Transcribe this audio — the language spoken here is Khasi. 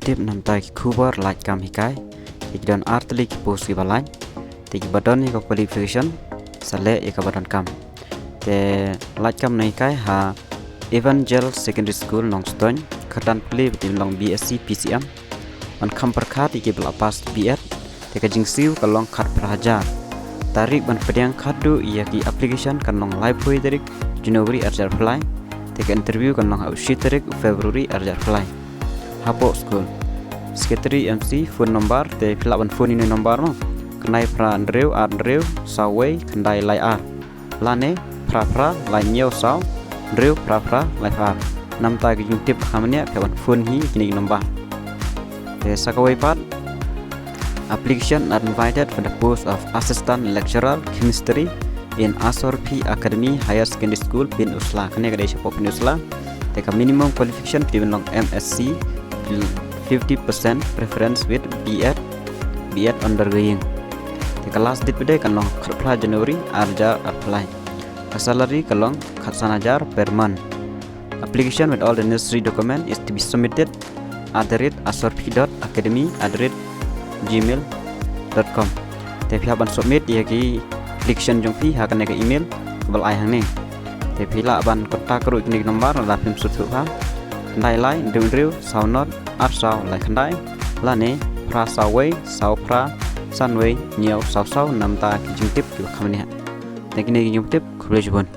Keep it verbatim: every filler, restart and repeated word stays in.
tip namta ki khubor lait kam hikai. Te ki don ar tylli ki post kiba lait. Te kiba don ïa ka qualification sa leh ïa kaba don kam. Te lait kam nonghikai ha Evangel Secondary School Nongstoiñ, kyrdan pule ba tip long B S C P C M. Wan kham pyrkhat ïa kiba la pass B Ed. Te ka jingsiew ka long khatphra hajar. Tarik ban pdiang khadduh ïa ki application kan long laiphew tarik January arhajar arphew lai. Te ka interview kan long ha u shi tarik February arhajar arphew lai. Hapoh school. Secretary M C phone number, te phi lah ban phone ïa une number mo. Khyndai phra hynriew ar hynriew saw wei khyndai lai ar. Lane phra phra lai hynñiew saw hynriew phra phra lai phra ar. Namta ki jingtip kham bniah phi lah ban phone hi kine ki number. Te sa kawei pat, application are invited for the post of Assistant Lecturer Chemistry in Asorpi Academy Higher Secondary School, Pynursla. Kane ka dei shapoh Pynursla. Te ka minimum qualification te ban long M Sc, fifty percent preference with B Ed, B Ed undergoing. Te ka last date ba dei kan long khatphra January arhajar arphew lai. Ka salary ka long khatsan hajar per month. Application with all the necessary document is to be submitted at the rate asorpi dot academy at the rate gmail dot com. Te phi hap ban submit ïa ki application jong phi ha kane ka email kaba la ai hangne. Te phi lah ban contact ruh kine ki number lada phim sngewthuh ha. Khyndai lai hynriew hynriew saw nod ar saw lai khyndai, lane phra saw wei saw phra san wei hynñiew saw saw. Namta ki jingtip kiba kham bniah. Te kine ki jingtip, khublei shibun.